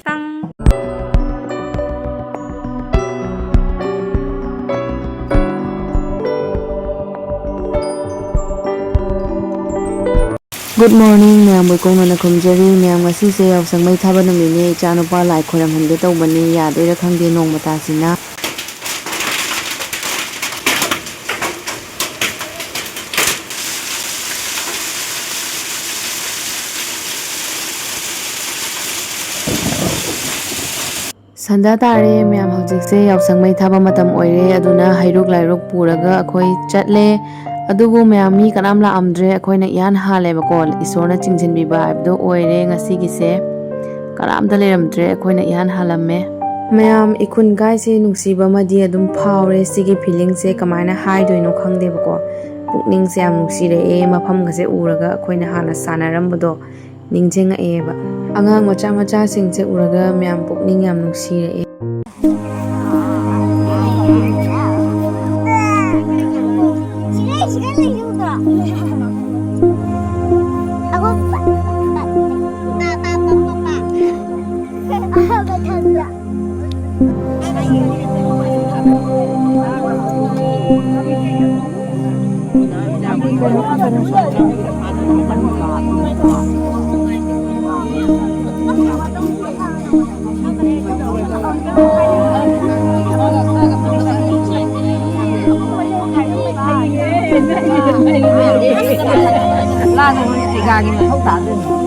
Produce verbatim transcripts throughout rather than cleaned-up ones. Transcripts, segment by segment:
ꯇꯪ꯫ Good morning, ꯃꯌꯥꯝꯕꯨ ꯏꯀꯣꯛꯅꯅ ꯈꯨꯝꯖꯔꯤ꯫ ꯃꯌꯥꯝ, ꯉꯁꯤꯁꯦ ꯌꯥꯎꯁꯪ ꯃꯩ ꯊꯥꯕ ꯅꯨꯃꯤꯠꯅꯦ꯫ ꯏꯆꯥꯅꯨꯄꯥ ꯂꯥꯏ ꯈꯣꯏꯔꯝꯍꯟꯒꯦ ꯇꯧꯕꯅꯤ, ꯌꯥꯗꯣꯏꯔꯥ ꯈꯪꯗꯦ ꯅꯣꯡ ꯃꯇꯥꯁꯤꯅ꯫ ꯁꯟꯗꯥ ꯇꯥꯔꯦ ꯃꯌꯥꯝ, ꯍꯧꯖꯤꯛꯁꯦ ꯌꯥꯎꯁꯪ ꯃꯩ ꯊꯥꯕ ꯃꯇꯝ ꯑꯣꯏꯔꯦ꯫ ꯑꯗꯨꯅ ꯍꯩꯔꯨꯛ ꯂꯥꯏꯔꯨꯛ ꯄꯨꯔꯒ ꯑꯩꯈꯣꯏ ꯆꯠꯂꯦ꯫ ꯑꯗꯨꯕꯨ ꯃꯌꯥꯝ, ꯃꯤ ꯀꯅꯥꯝ ꯂꯥꯛꯑꯝꯗ꯭ꯔꯦ꯫ ꯑꯩꯈꯣꯏꯅ ꯏꯍꯥꯟ ꯍꯥꯜꯂꯦꯕꯀꯣ꯫ ꯏꯁꯣꯔꯅ ꯆꯤꯡꯁꯤꯟꯕꯤꯕ ꯍꯥꯏꯕꯗꯣ ꯑꯣꯏꯔꯦ ꯉꯁꯤꯒꯤꯁꯦ꯫ ꯀꯅꯥꯝꯇ ꯂꯩꯔꯝꯗ꯭ꯔꯦ, ꯑꯩꯈꯣꯏꯅ ꯏꯍꯥꯟ ꯍꯥꯜꯂꯝꯃꯦ꯫ ꯃꯌꯥꯝ, ꯏꯈꯨꯟ ꯀꯥꯏꯁꯦ ꯅꯨꯡꯁꯤꯕ ꯑꯃꯗꯤ ꯑꯗꯨꯝ ꯐꯥꯎꯔꯦ꯫ ꯁꯤꯒꯤ feelingꯁꯦ ꯀꯃꯥꯏꯅ ꯍꯥꯏꯗꯣꯏꯅꯣ ꯈꯪꯗꯦꯕꯀꯣ꯫ ꯄꯨꯛꯅꯤꯡꯁꯦ ꯌꯥꯝ ꯅꯨꯡꯁꯤꯔꯛꯑꯦ꯫ ꯃꯐꯝꯒꯁꯦ ꯎꯔꯒ ꯑꯩꯈꯣꯏꯅ ꯍꯥꯟꯅ ꯁꯥꯟꯅꯔꯝꯕꯗꯣ ꯅꯤꯡꯁꯤꯡꯉꯛꯑꯦꯕ꯫ ꯑꯉꯥꯡ ꯃꯆꯥ ꯃꯆꯥꯁꯤꯡꯁꯦ ꯎꯔꯒ ꯃꯌꯥꯝ ꯄꯨꯛꯅꯤꯡ ꯌꯥꯝ ꯅꯨꯡꯁꯤꯔꯛꯑꯦ꯫ ꯂꯥꯟꯅ ꯍꯣꯏ ꯊꯩꯒꯥꯒꯤ ꯃꯊꯧ ꯇꯥꯗꯣꯏꯅꯤ꯫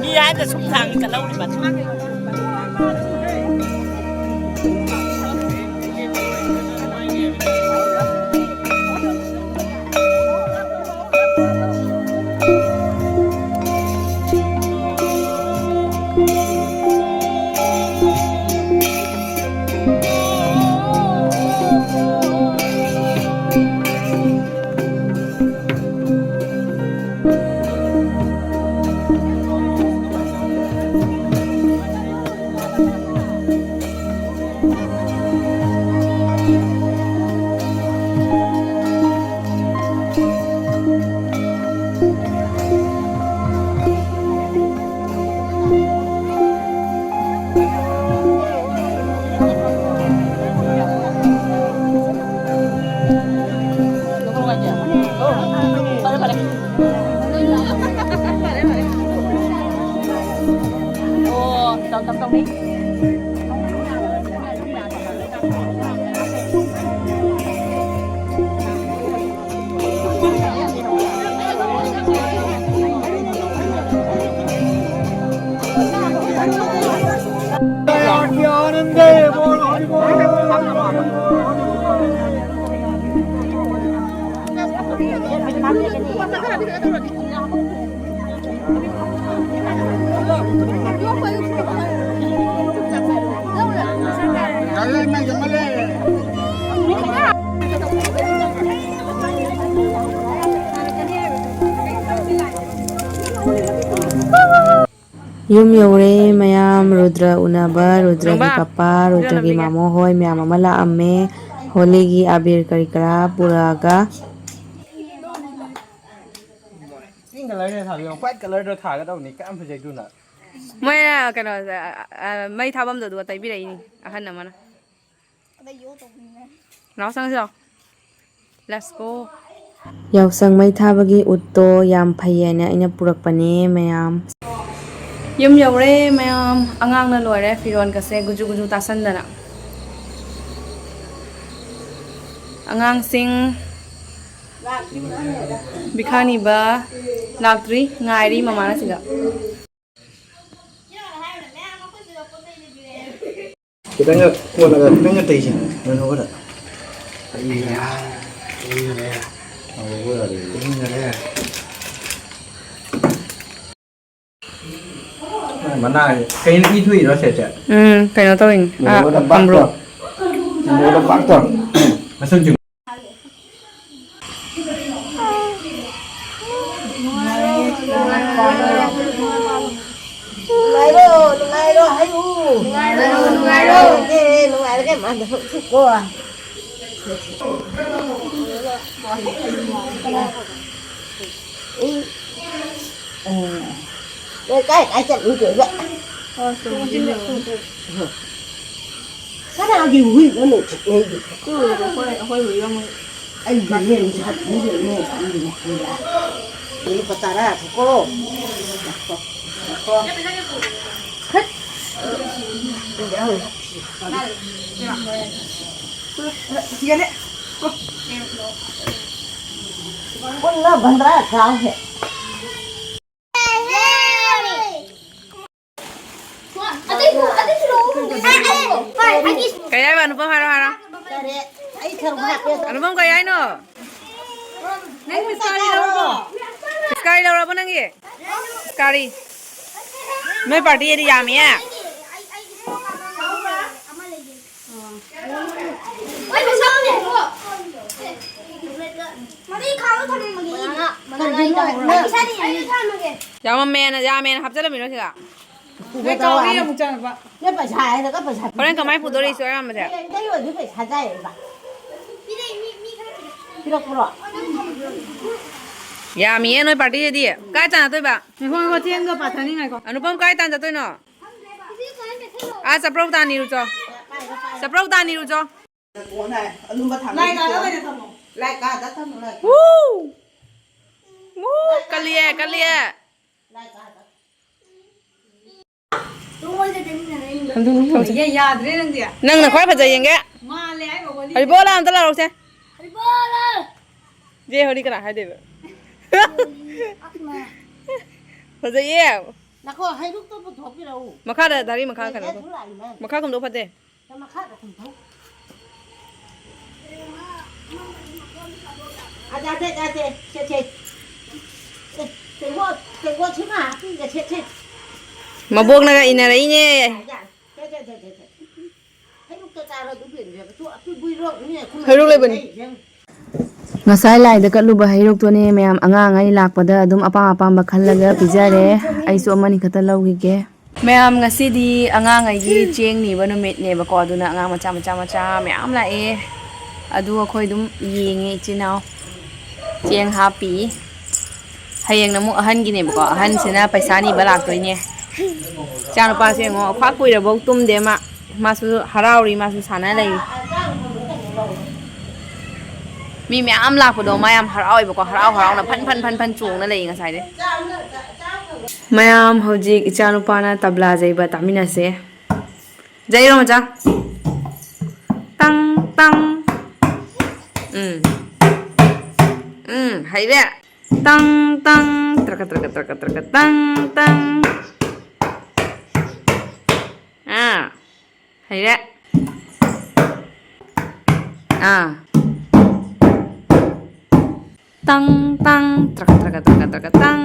ꯃꯤ ꯍꯥꯏꯗ ꯁꯨꯝ ꯊꯥꯡꯒꯤ ꯀꯜꯍꯧꯔꯤꯕ꯫ ꯌꯨꯝ ꯌꯧꯔꯦ ꯃꯌꯥꯝ꯫ ꯔꯨꯗ꯭ꯔ ꯎꯅꯕ, ꯔꯨꯗ꯭ꯔꯒꯤ ꯄꯄꯥ, ꯔꯨꯗ꯭ꯔꯒꯤ ꯃꯥꯃꯣ ꯍꯣꯏ ꯃꯌꯥꯝ ꯑꯃ ꯂꯥꯛꯑꯝꯃꯦ꯫ ꯍꯣꯂꯤꯒꯤ ꯑꯕꯤꯔ ꯀꯔꯤ ꯀꯔꯥ ꯄꯨꯔꯛꯑꯒ꯫ ꯄꯤꯡ ꯀꯂꯔꯗ ꯊꯥꯕꯤꯌꯣ꯫ ꯋꯥꯏꯠ ꯀꯂꯔꯗ ꯊꯥꯒꯗꯧꯕꯅꯤ꯫ ꯀꯌꯥꯝ ꯐꯖꯩꯗꯨꯅ꯫ ꯃꯣꯏ, ꯑ, ꯀꯩꯅꯣ, ꯑ, ꯑ, ꯃꯩ ꯊꯥꯐꯝꯗꯣ ꯑꯗꯨꯒ ꯇꯩꯕꯤꯔꯛꯏꯅꯤ ꯑꯍꯟ ꯑꯃꯅ꯫ ꯂꯥꯛꯑꯣ, ꯆꯪꯉꯁꯤ ꯂꯥꯛꯑꯣ꯫ Let's go꯫ ꯌꯥꯎꯁꯪ ꯃꯩ ꯊꯥꯕꯒꯤ ꯎꯠꯇꯣ ꯌꯥꯝ ꯐꯩꯌꯦꯅ ꯑꯩꯅ ꯄꯨꯔꯛꯄꯅꯦ ꯃꯌꯥꯝ꯫ ꯌꯨꯝ ꯌꯧꯔꯦ ꯃꯌꯥꯝ꯫ ꯑꯉꯥꯡꯅ ꯂꯣꯏꯔꯦ ꯐꯤꯔꯣꯟꯒꯁꯦ ꯒꯨꯖꯨ ꯒꯨꯖꯨ ꯇꯥꯁꯟꯗꯅ꯫ ꯑꯉꯥꯡꯁꯤꯡ ꯕꯤꯈꯥꯅꯤꯕ ꯂꯥꯛꯇ꯭ꯔꯤ, ꯉꯥꯏꯔꯤ ꯃꯃꯥꯅ ꯁꯤꯗ꯫ ꯈꯤꯇꯪꯒ ꯀꯣꯠꯂꯒ ꯈꯤꯇꯪꯒ ꯇꯩꯁꯦ, ꯅꯣꯏꯅ ꯈꯔ꯫ ꯃꯅꯥ ꯀꯩꯅꯣ ꯏ ꯊꯣꯛꯏꯔꯣ ꯁꯦ, ꯁꯦ? ꯎꯝ, ꯀꯩꯅꯣ ꯇꯧꯔꯤꯅꯤ꯫ ꯑꯥ, ꯃꯣꯔꯣꯛ ꯑꯃ ꯄꯥꯛꯇꯣ꯫ ꯑꯃ꯭ꯔꯣ꯫ ꯃꯣꯔꯣꯛ ꯑꯃ ꯄꯥꯛꯇꯣ꯫ ꯃꯆꯨꯝ ꯆꯨꯝ꯫ ꯅꯨꯡꯉꯥꯏꯔꯣ, ꯅꯨꯡꯉꯥꯏꯔꯣ, ꯍꯥꯏꯌꯨ꯫ ꯅꯨꯡꯉꯥꯏꯔꯣ, ꯅꯨꯡꯉꯥꯏꯔꯣ꯫ ꯅꯨꯡꯉꯥꯏꯔꯒꯦ, ꯅꯨꯡꯉꯥꯏꯔꯒꯦ, ꯃꯥꯅ ꯀꯣ꯫ ꯎꯝ꯫ ꯑ꯫ ꯅꯣꯏ ꯀꯥꯏ ꯀꯥꯏ ꯆꯠꯂꯨꯗꯣꯏꯕ? ꯀꯅꯥꯒꯤ ꯍꯨꯏꯅꯣ ꯅꯣꯏ ꯆꯤꯛꯅꯩꯗꯨꯕꯣ? ꯑꯩꯈꯣꯏ, ꯑꯩꯈꯣꯏ ꯍꯨꯏ ꯑꯃ ꯑꯩꯒꯤ ꯌꯦꯟ ꯁꯥꯊꯤꯔꯦꯅꯦ, ꯈꯪꯗꯦꯅꯦ, ꯈꯪꯗꯦ꯫ ꯂꯨꯄꯥ ꯇꯔꯥ ꯊꯣꯛꯀꯣ꯫ ꯉꯥꯏꯈꯣ, ꯉꯥꯏꯈꯣ꯫ ꯍꯠ! ꯁꯤꯒꯅꯦ꯫ ꯀꯨꯜꯂ ꯕꯟꯗ꯭ꯔꯥ ꯆꯥꯎꯁꯦ꯫ ꯀꯩ ꯍꯥꯏꯕ, ꯑꯅꯨꯄꯝ? ꯍꯥꯏꯔꯣ, ꯍꯥꯏꯔꯣ꯫ ꯑꯅꯨꯄꯝ, ꯀꯩ ꯍꯥꯏꯅꯣ? ꯅꯪ ꯄꯤꯆꯀꯥꯔꯤ ꯂꯧꯔꯕꯣ? ꯄꯤꯆꯀꯥꯔꯤ ꯂꯧꯔꯕꯣ ꯅꯪꯒꯤ? ꯄꯤꯆꯀꯥꯔꯤ꯫ ꯅꯣꯏ ꯄꯥꯔꯇꯤꯗꯤ ꯌꯥꯝꯃꯤꯍꯦ꯫ ꯌꯥꯝꯃꯝꯃꯦꯅ, ꯌꯥꯝꯃꯦꯅ ꯍꯥꯞꯆꯜꯂꯝꯃꯤꯔꯣ ꯁꯤꯗ? ꯅꯣꯏ ꯀꯥꯎꯔꯤ ꯑꯃꯨꯛ ꯆꯪꯉꯛꯄ꯫ ꯅꯣꯏ ꯄꯩꯁꯥ ꯍꯥꯏꯔꯒ ꯄꯩꯁꯥ ꯍꯣꯔꯦꯟ ꯀꯃꯥꯏꯅ ꯄꯨꯗꯣꯔꯤ ꯁꯤ ꯑꯌꯥꯝꯕꯁꯦ? ꯍꯌꯦꯡꯗꯩ ꯑꯣꯏꯔꯗꯤ ꯄꯩꯁꯥ ꯆꯥꯏꯌꯦꯕ꯫ ꯄꯤꯔꯛꯄ꯭ꯔꯣ? ꯌꯥꯝꯃꯤꯌꯦ ꯅꯣꯏ ꯄꯥꯔꯇꯤꯗꯗꯤ꯫ ꯀꯥꯏ ꯇꯥꯟꯅꯗꯣꯏꯕ? ꯉꯥꯏꯈꯣ, ꯉꯥꯏꯈꯣ, ꯆꯦꯡꯗꯣ ꯄꯥꯊꯅꯤ, ꯉꯥꯏꯈꯣ꯫ ꯑꯅꯨꯄꯝ, ꯀꯥꯏ ꯇꯥꯟ ꯆꯠꯇꯣꯏꯅꯣ? ꯑꯥ, ꯆꯄ꯭ꯔꯧ ꯇꯥꯅꯤꯔꯨ ꯆꯣ꯫ ꯆꯄ꯭ꯔꯧ ꯇꯥꯅꯤꯔꯨ ꯆꯣ꯫ ꯂꯥꯏ ꯀꯥꯗ ꯑꯣꯏꯅ ꯊꯝꯃꯣ꯫ ꯂꯥꯏ ꯀꯥꯗ ꯊꯝꯃꯣ, ꯂꯥꯏ ꯀꯥꯗ꯫ ꯋꯨ! ꯋꯨ! ꯀꯜꯂꯤꯌꯦ, ꯀꯜꯂꯤꯌꯦ꯫ ꯂꯥꯏ ꯀꯥꯗ꯫ ꯑꯗꯨꯅꯤ ꯇꯧꯁꯦ꯫ ꯌꯥꯗ꯭ꯔꯦ ꯅꯪꯗꯤ꯫ ꯅꯪꯅ ꯈ꯭ꯋꯥꯏ ꯐꯖꯩ ꯌꯦꯡꯒꯦ꯫ ꯃꯥꯜꯂꯦ ꯍꯥꯏꯕ ꯋꯥꯔꯤ꯫ ꯍꯧꯖꯤꯛ ꯕꯣꯂꯥ ꯑꯝꯇ ꯂꯥꯎꯔꯛꯁꯦ꯫ ꯍꯩꯕꯣꯂꯦ! ꯖꯦ ꯍꯣꯔꯤ ꯀꯅꯥ ꯍꯥꯏꯗꯣꯏꯕ? ꯑꯁꯃ꯫ ꯐꯖꯩꯌꯦ꯫ ꯅꯈꯣ ꯍꯩꯔꯨꯛꯇꯣ ꯄꯨꯊꯣꯛꯄꯤꯔꯛꯎ꯫ ꯃꯈꯥꯗ ꯗꯥꯔꯤ ꯃꯈꯥ ꯀꯩꯅꯣ ꯇꯧ꯫ ꯂꯩꯔꯁꯨ ꯂꯥꯛꯏꯅꯦ꯫ ꯃꯈꯥ ꯀꯨꯝꯗꯣꯛ ꯐꯠꯇꯦ꯫ ꯅꯪ ꯃꯈꯥꯗ ꯀꯨꯝꯊꯧ꯫ ꯑꯗ, ꯑꯗ, ꯑꯗ, ꯁꯦ, ꯁꯦ꯫ ꯑꯦ, ꯇꯦꯡꯀꯣꯠ, ꯇꯦꯡꯀꯣꯠ ꯁꯤꯃ ꯍꯥꯞꯄꯤꯒꯦ, ꯁꯦ, ꯁꯦ꯫ ꯃꯕꯣꯛꯅꯒ ꯏꯟꯅꯔꯛꯏꯅꯦ꯫ ꯌꯥꯔꯦ, ꯌꯥꯔꯦ꯫ ꯁꯦ, ꯁꯦ, ꯁꯦ, ꯁꯦ, ꯁꯦ꯫ ꯍꯩꯔꯨꯛꯇ ꯆꯥꯔꯣ ꯑꯗꯨ ꯄꯦꯟꯖꯕ꯫ ꯇꯨ, ꯑꯄꯤꯛꯄ ꯍꯩꯔꯣꯛꯅꯦ, ꯈꯨꯂꯩ ꯍꯩꯔꯨꯛ ꯂꯩꯕꯅꯤ꯫ ꯂꯩ, ꯌꯦꯡ꯫ ꯉꯁꯥꯏ ꯂꯥꯏꯗ ꯀꯠꯂꯨꯕ ꯍꯩꯔꯨꯛꯇꯨꯅꯦ ꯃꯌꯥꯝ, ꯑꯉꯥꯡꯉꯩ ꯂꯥꯛꯄꯗ ꯑꯗꯨꯝ ꯑꯄꯥꯝ ꯑꯄꯥꯝꯕ ꯈꯜꯂꯒ ꯄꯤꯖꯔꯦ꯫ ꯑꯩꯁꯨ ꯑꯃꯅꯤ ꯈꯛꯇ ꯂꯧꯈꯤꯒꯦ꯫ ꯃꯌꯥꯝ, ꯉꯁꯤꯗꯤ ꯑꯉꯥꯡꯉꯩꯒꯤ ꯆꯦꯡ ꯅꯤꯕ ꯅꯨꯃꯤꯠꯅꯦꯕꯀꯣ, ꯑꯗꯨꯅ ꯑꯉꯥꯡ ꯃꯆꯥ ꯃꯆꯥ ꯃꯆꯥ ꯃꯌꯥꯝ ꯂꯥꯛꯑꯦ꯫ ꯑꯗꯨ ꯑꯩꯈꯣꯏ ꯑꯗꯨꯝ ꯌꯦꯡꯉꯦ, ꯏꯆꯤꯟ ꯏꯅꯥꯎ ꯆꯦꯡ ꯍꯥꯞꯄꯤ꯫ ꯍꯌꯦꯡꯅ ꯑꯃꯨꯛ ꯑꯍꯟꯒꯤꯅꯦꯕꯀꯣ, ꯑꯍꯟꯁꯤꯅ ꯄꯩꯁꯥ ꯅꯤꯕ ꯂꯥꯛꯇꯣꯏꯅꯦ꯫ ꯏꯆꯥꯅꯨꯄꯥꯁꯦ ꯌꯦꯡꯉꯣ, ꯈ꯭ꯋꯥꯏ ꯀꯨꯏꯔꯕꯧ ꯇꯨꯝꯗꯦ ꯃꯥ꯫ ꯃꯥꯁꯨ ꯍꯔꯥꯎꯔꯤ, ꯃꯥꯁꯨ ꯁꯥꯟꯅ ꯂꯩꯔꯤ꯫ ꯃꯤ ꯃꯌꯥꯝ ꯂꯥꯛꯄꯗꯣ ꯃꯥ ꯌꯥꯝ ꯍꯔꯥꯎꯋꯦꯕꯀꯣ, ꯍꯔꯥꯎ ꯍꯔꯥꯎꯅ ꯐꯟ ꯐꯟ ꯐꯟ ꯐꯟ ꯆꯣꯡꯅ ꯂꯩ ꯉꯁꯥꯏꯗꯩ꯫ ꯃꯌꯥꯝ, ꯍꯧꯖꯤꯛ ꯏꯆꯥꯅꯨꯄꯥꯅ ꯇꯕ꯭ꯂꯥ ꯌꯩꯕ ꯇꯥꯃꯤꯟꯅꯁꯦ꯫ ꯌꯩꯔꯣ ꯃꯆꯥ꯫ ꯇꯪ ꯇꯪ꯫ ꯎꯝ꯫ ꯎꯝ, ꯍꯩꯔꯦ꯫ ꯇꯪ ꯇꯪ꯫ ꯇ꯭ꯔꯀ ꯇ꯭ꯔꯀ ꯇ꯭ꯔꯀ ꯇ꯭ꯔꯀ ꯇꯪ ꯇꯪ꯫ ꯑꯥ꯫ ꯍꯩꯔꯦ꯫ ꯑꯥ꯫ ꯇꯪ ꯇꯪ꯫ ꯇ꯭ꯔꯀ ꯇ꯭ꯔꯀ ꯇ꯭ꯔꯀ ꯇ꯭ꯔꯀ ꯇꯪ꯫